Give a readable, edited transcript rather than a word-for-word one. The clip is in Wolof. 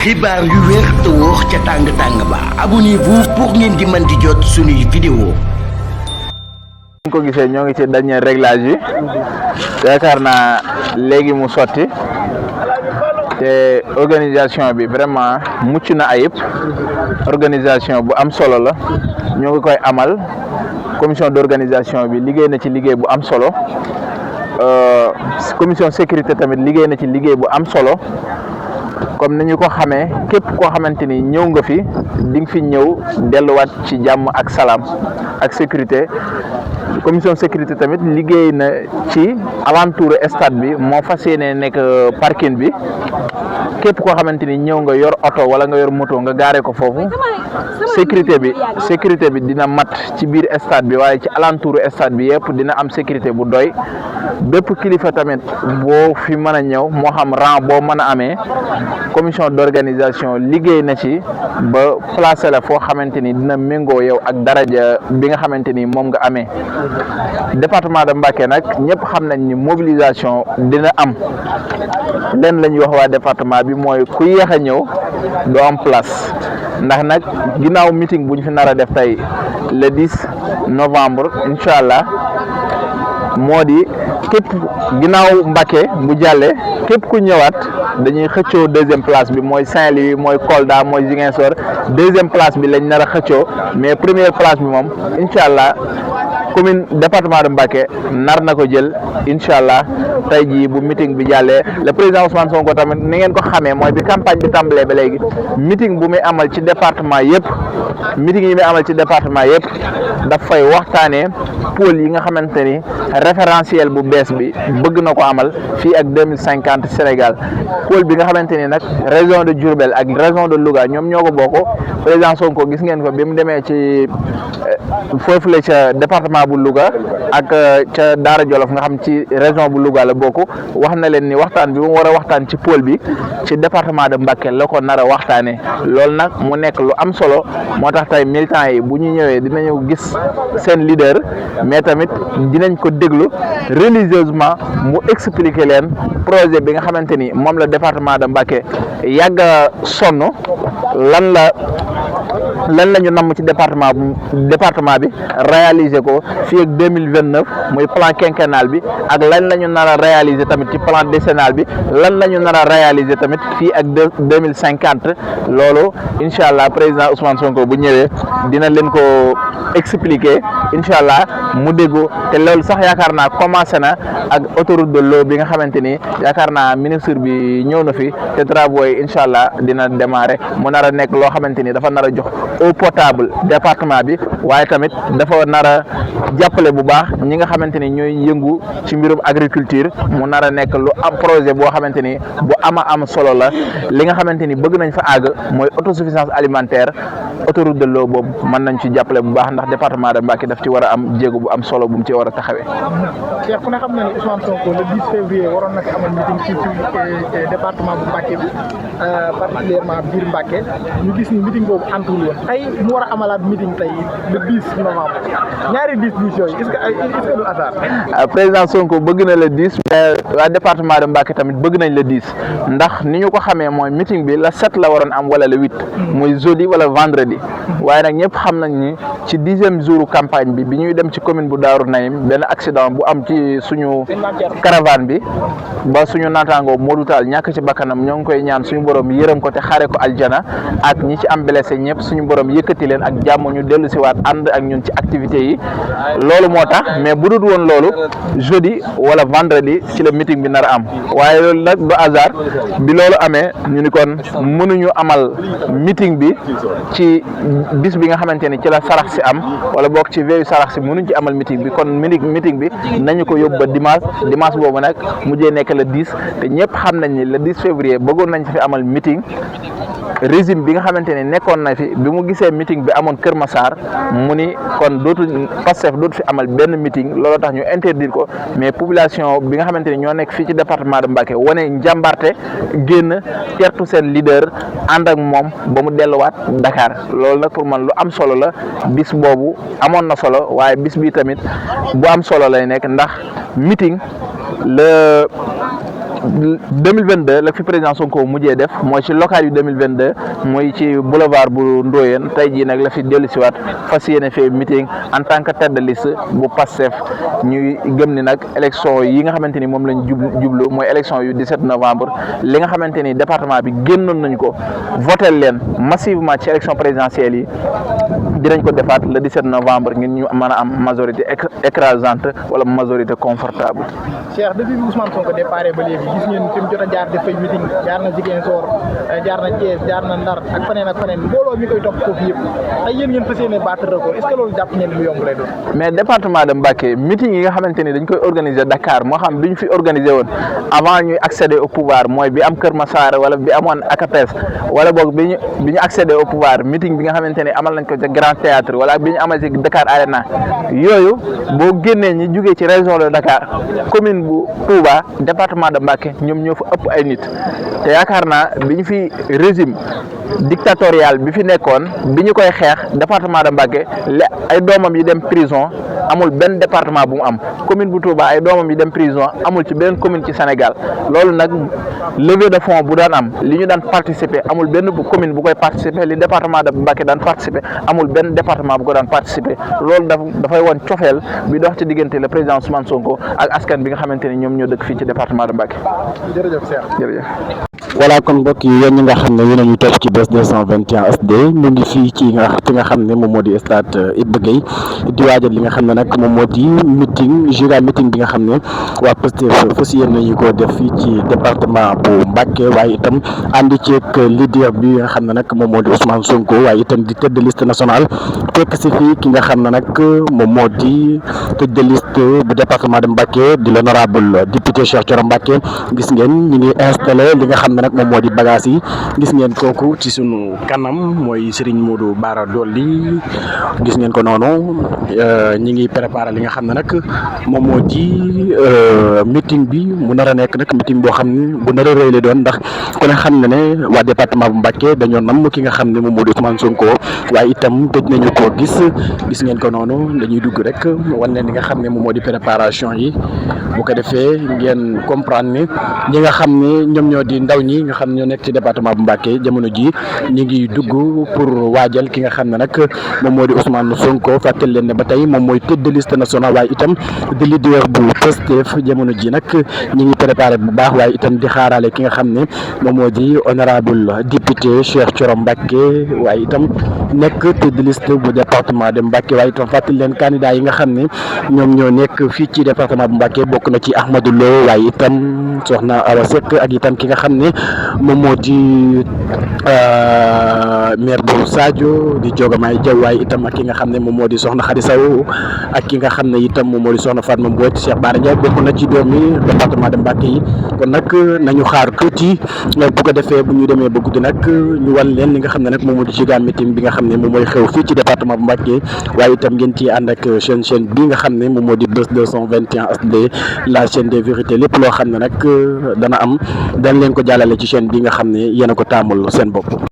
xibaar yu wér te wóor ca tàng ba abonnez-vous pour ngeen di mën di jot suñuy vidéo. ko gisee ñoo ngi ci dernier réglage yi yaakaar naa léegi mu sotti te organisation bi vraiment mucc na ayib organisation bu am solo la ñoo ngi koy amal commission d'organisation bi liggéey na ci liggéey bu am solo commission sécurité tamit liggéey na ci liggéey bu am solo comme ni ñu ko xamee képp koo xamante ni ñëw nga fi di nga fi ñëw delluwaat ci jàmm ak salaam ak sécurité. Commission sécurité tamit liggéey na ci alentour stade bi moo fas yéene nekk parking bi képp koo xamante ni ñëw nga yor oto wala nga yor moto nga gaare ko foofu sécurité bi dina mat ci biir stade bi waaye ci alentour stade bi yëpp dina am sécurité bu doy bépp kilifa tamit boo fi mën a ñëw moo xam rang boo mën a amee commission d'organisation liggéey na ci ba placé la foo xamante ni dina méngoo yow ak daraja bi nga xamante ni moom nga amee. Département de Mbacké nag ñëpp xam nañ ni mobilisation dina am leen la ñuy wax waa département bi mooy ku yéex a ñëw doo am place ndax nag ginnaaw meeting bu ñu fi nar a def tey le 10 novembre incha allah moo di képp ginnaaw Mbacké bu jàllee képp ku ñëwaat dañuy xëccoo deuxième place bi mooy Saint-Louis mooy Kolda mooy Ziguinchor deuxième place bi lañ nar a xëccoo mais première place bi moom incha allah commune département de Mbacké nar na ko jël incha allah tey jii bu meeting bi jàllee le président Ousmane Sonko tamit ni ngeen ko xamee mooy bi campagne bi tàmbalee ba léegi meeting bu muy amal ci département yëpp meeting yi muy amal ci département yëpp daf fay waxtaanee pôle yi nga xamante ni référentiel bu bees bi bëgg na ko amal fii ak 2050 Sénégal pôle bi nga xamante ni nag région de Diourbel ak région de Louga ñoom ñoo ko bokk président Sonko gis ngeen ko bi mu demee ci foofu la ca département bu Louga ak ca Daara Jolof nga xam ci région bu Louga la bokk wax na leen ni waxtaan bi mu war a waxtaan ci pôle bi ci département de Mbacké la ko nar a waxtaanee loolu nag mu nekk lu am solo moo tax tey militants yi bu ñu ñëwee dinañu gis seen leader mais tamit dinañ ko déglu religieusement mu expliquer leen projet bi nga xamante ni moom la département de Mbacké yàgg a sonn lan la ñu namm ci département bi réaliser ko fii ak 2029 muy plan quinquennal bi ak lan la ñu nar a réaliser tamit ci plan décennal bi lan la ñu nar a réaliser tamit fii ak 2050 loolu incha allah président Ousmane Sonko bu ñëwee dina leen ko expliquer incha allah mu déggu te loolu sax yaakaar naa commencé na ak autoroute de l'eau bi nga xamante ni yaakaar naa ministre bi ñëw na fi te travaux yi incha allah dina démarrer mu nar a nekk loo xamante ni dafa nar a jox eau potable département bi waaye tamit dafa nar a jàppale bu baax ñi nga xamante ni ñooy yëngu ci mbirum agriculture mu nar a nekk lu am projet boo xamante ni bu am solo la li nga xamante ni bëgg nañ fa àgg mooy autosuffisance alimentaire autoroute de l'eau boobu mën nañ ci jàppale bu baax ndax département de Mbacké daf ci war a am jéego bu am solo bu mu ci war a taxawee. Cheikh ku ne xam na ni Ousmane Sonko le 10 février waroon na fi amal meeting ci département bu Mbacké bi particulièrement biir Mbacké ñu gis ni meeting boobu antuwul woon tey mu war a amalaat meeting tey le 10 novembre ñaari 10 yooyu est-ce que du hasard. Président Sonko bëgg na le 10 mais waa département de Mbacké tamit bëgg nañ le 10 ndax ni ñu ko xamee mooy meeting bi la 7 la waroon am wala le 8 muy jeudi wala vendredi waaye nag ñëpp xam nañ ni ci 10e jour campagne bi ñuy dem ci commune bu Daaru Naim benn accident bu am ci suñu caravane bi ba suñu naataangoo Modou Tall ñàkk ci bakkanam ñoo ngi koy ñaan suñu borom yërëm ko te xaare ko aljana ak ñi ci am blessé ñëpp suñu borom yëkkati leen ak jàmm ñu dellu si waat ànd ak ñun ci activités yi loolu moo tax mais bu dul woon loolu jeudi wala vendredi ci la meeting bi nar a am waaye loolu nag du hasard bi loolu amee ñu ni kon mënuñu amal meeting bi ci bis bi nga xamante ni ci la sarax si am wala boog ci veillu sarax si mënuñ ci amal meeting bi kon meeting bi nañu ko yóbbu ba dimanche boobu nag mujjee nekk le 10 te ñëpp xam nañ ni le 10 février bëggoon nañ fi amal meeting régime bi nga xamante ne nekkoon na fi bi mu gisee meeting bi amoon Kër Massar mu ni kon Pastef dootu fi amal benn meeting looloo tax ñu interdire ko mais population bi nga xamante ne ñoo nekk fii ci département de Mbacké wane njàmbarte génn tertu seen leader ànd ak moom ba mu delluwaat Dakar loolu nag pour man lu am solo la bis boobu amoon na solo waaye bis bi tamit bu am solo lay nekk ndax meeting le 2022 la fi président Sonko mujjee def mooy ci local yu 2022 mooy ci boulevard bu Ndoyeen tey jii nag la fi dellusiwaat fas yéene fee meeting en tant que tête de liste bu Pastef ñuy gëm ni nag élection yi nga xamante ni moom lañ jublu mooy élection yu 17 novembre li nga xamante ni département bi génnoon nañ ko voté leen massivement ci élection présidentielle yi dinañ ko defaat le 17 novembre ngir ñu mën a am majorité écrasante wala majorité confortable. Cheikh depuis bi Ousmane Sonko départ ba léegi gis ngeen fi mu jot a jaar def fay meeting jaar na Ziguinchor jaar na Thiès jaar na Ndar ak feneen mbooloo mi koy topp foofu yëpp tey yéen ngeen fas yéene battre record est-ce que loolu jàpp ngeen lu yomb lay doon. mais département de Mbacké meeting yi nga xamante ni dañ koy organiser Dakar moo xam bi ñu fi organiser woon avant ñuy accéder au pouvoir mooy bi am Kër Massar wala bi amoon ACAPES wala boog bi ñu accéder au pouvoir meeting bi nga xamante ni amal nañ ko ca Grand Théâtre wala bi ñu amal ci Dakar Arena yooyu boo génnee ñi jugee ci région de Dakar commune bu Touba département de Mbacké ñoom ñoo fa ëpp ay nit te yaakaar naa bi ñu fi régime dictatorial bi fi nekkoon bi ñu koy xeex département de Mbacké ay doomam yi dem prison amul benn département bu mu am commune bu Touba ay doomam yi dem prison amul ci benn commune ci Sénégal loolu nag levée de fonds bu daan am li ñu daan participer amul benn commune bu koy participer li département de Mbacké daan participer amul benn département bu ko daan participer loolu dafay woon cofeel bi dox ci diggante le président Ousmane Sonko ak askan bi nga xamante ni ñoom ñoo dëkk fii ci département de Mbacké. jërëjëf Cheikh jërëjëf. voilà kon mbokk yi yéen ñi nga xam ne yéen a ñu topp ci Buzz 221 SD ñu ngi fii ci fi nga xam ne moom moo di stade Iba Gueye di waajal li nga xam ne nag moom moo di meeting giga meeting bi nga xam ne waa Pastef fas yéene nañu ko def fii ci département bu Mbacké waaye itam ànd ceeg leader bi nga xam ne nag moom moo di Ousmane Sonko waaye itam di tête de liste nationale fekk si fii ki nga xam ne nag moom moo di tête de liste bu département de Mbacké di l'honorable député Cheikh Thioro Mbacké gis ngeen ñu ngi installé li nga xam ne nag moom moo di bagage yi gis ngeen kooku ci sunu kanam mooy Serigne Modou Bara Dolly gis ngeen ko noonu ñi ngi préparé li nga xam ne nag moom moo di meeting bi mu nar a nekk nag meeting boo xam ne bu nar a rëy la doon ndax ku ne xam ne ne waa département bu Mbacké dañoo nam ki nga xam ne moom moo di Ousmane Sonko waaye itam tëj nañu koo gis ngeen ko noonu dañuy dugg rek wan leen li nga xam ne moom moo di préparation yi bu ko defee ngeen comprendre ni ñi nga xam ne ñoom ñoo di ndaw ñi nga xam ne ñoo nekk ci département bu Mbacké jamono ji ñi ngi dugg pour waajal ki nga xam ne nag moom moo di Ousmane Sonko fàttali leen ne ba tey moom mooy tête de liste nationale waaye itam di leader bu Pastef jamono ji nag ñi ngi préparé bu baax waaye itam di xaarale ki nga xam ne moom moo di honorable député Cheikh Thioro Mbacké waaye itam nekk tête de liste bu département de Mbacké waaye itam fàttali leen candidat yi nga xam ne ñoom ñoo nekk fii ci département bu Mbacké bokk na ci Ahmadou Lo waaye itam soxna Awa Seck ak itam ki nga xam ne moom moo di maire bu Sadio di Diogamay Diaw waaye itam ak ki nga xam ne moom moo di soxna Khady Sow ak ki nga xam ne itam moom moo di soxna Fatma Mbodj Cheikh Bara Ndiaye bokk na ci doomi département de Mbacké yi kon nag nañu xaar tuuti bu ko defee bu ñu demee ba guddi nag ñu wan leen li nga xam ne nag moom moo di giga meeting bi nga xam ne moom mooy xew fii ci département bu Mbacké waaye itam ngeen ci ànd ak chaîne bi nga xam ne moom moo di Buzz 221 SD la chaîne des vérités lépp loo xam ne nag dana am dañ leen ko jàllale ci chaîne bi nga xam ne yéen a ko taamul seen bopp.